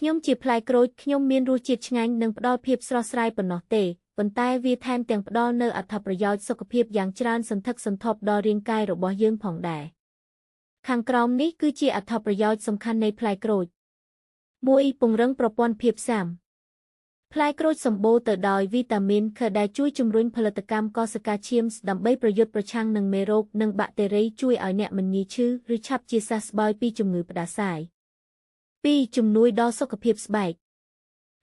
ខ្ញុំជាផ្លែក្រូចខ្ញុំមានរសជាតិឆ្ងាញ់និងផ្ដល់ភាពស្រស់ស្រាយប៉ុណ្ណោះទេប៉ុន្តែវាថែមទាំងផ្ដល់នូវអត្ថប្រយោជន៍សុខភាពយ៉ាងច្រើនសន្ធឹកសន្ធាប់ដល់រាងកាយរបស់យើងផងដែរខាងក្រោមនេះគឺជាអត្ថប្រយោជន៍សំខាន់នៃផ្លែក្រូច1ពង្រឹងប្រព័ន្ធភាពស៊ាំផ្លែក្រូចសម្បូរទៅដោយវីតាមីន K ដែលជួយជំរុញផលិតកម្មកោសិកាឈាមដើម្បីប្រយុទ្ធប្រឆាំងនឹងមេរោគនិងបាក់តេរីជួយឲ្យអ្នកមិនងាយឈឺឬឆាប់ជាសះស្បើយពីជំងឺផ្ដាសាយ2ជំនួយដល់សុខភាពស្បែក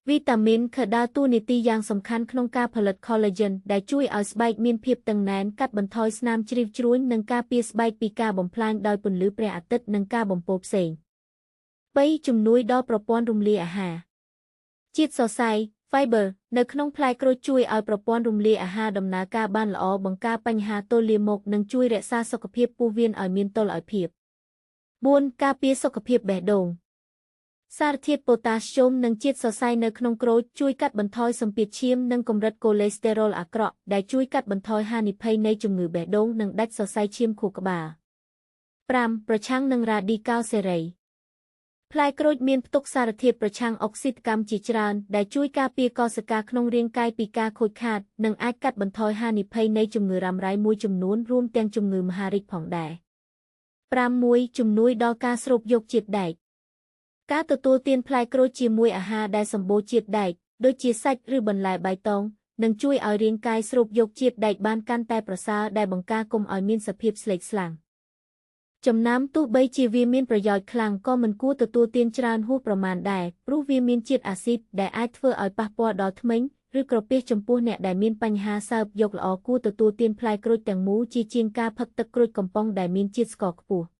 វីតាមីន K ដើរតួនាទីយ៉ាងសំខាន់ក្នុងការផលិត collagen ដែលជួយឲ្យស្បែកមានភាពតឹងណែនកាត់បន្ថយស្នាមជ្រីវជ្រួញនិងការពារស្បែកពីការបំផ្លាញដោយពន្លឺព្រះអាទិត្យនិងការបំពុលផ្សេង3ជំនួយដល់ប្រព័ន្ធរំលាយអាហារជាតិសរសៃ fiber នៅក្នុងផ្លែក្រូចជួយឲ្យប្រព័ន្ធរំលាយអាហារដំណើរការបានល្អបង្ការបញ្ហាទល់លាមកនិងជួយរក្សាសុខភាពពោះវៀនឲ្យមានតុល្យភាព4ការពារសុខភាពបេះដូងសារធាតុប៉ូតាស្យូមនិងជាតិសរសៃនៅក្នុងក្រូចជួយកាត់បន្ថយសម្ពាធឈាមនិងកម្រិតកូលេស្តេរ៉ុលអាក្រក់ដែលជួយកាត់បន្ថយហានិភ័យនៃជំងឺបេះដូងនិងដាច់សរសៃឈាមខួរក្បាល5ប្រឆាំងនឹងរ៉ាឌីកាល់សេរីផ្លែក្រូចមានផ្ទុកសារធាតុប្រឆាំងអុកស៊ីតកម្មជាច្រើនដែលជួយការពារកោសិកាក្នុងរាងកាយពីការខូចខាតនិងអាចកាត់បន្ថយហានិភ័យនៃជំងឺរ៉ាំរ៉ៃមួយចំនួនរួមទាំងជំងឺមហារីកផងដែរ6ជំនួយដល់ការស្រូបយកជាតិដែកការទទួលទានផ្លែក្រូចជាមួយអាហារដែលសម្បូរជាតិដែកដូចជាសាច់ឬបន្លែបៃតងនឹងជួយឲ្យរាងកាយស្រូបយកជាតិដែកបានកាន់តែប្រសើរដែលបង្ការកុំឲ្យមានសភាពស្លេកស្លាំងចំណាំទោះបីជាវាមានប្រយោជន៍ខ្លាំងក៏មិនគួរទទួលទានច្រើនហួសប្រមាណដែរព្រោះវាមានជាតិអាស៊ីតដែលអាចធ្វើឲ្យប៉ះពាល់ដល់ធ្មេញឬក្រពះចំពោះអ្នកដែលមានបញ្ហាសើបយកល្អគួរទទួលទានផ្លែក្រូចទាំងមូលជាជាងការផឹកទឹកក្រូចកំប៉ុងដែលមានជាតិស្ករខ្ពស់។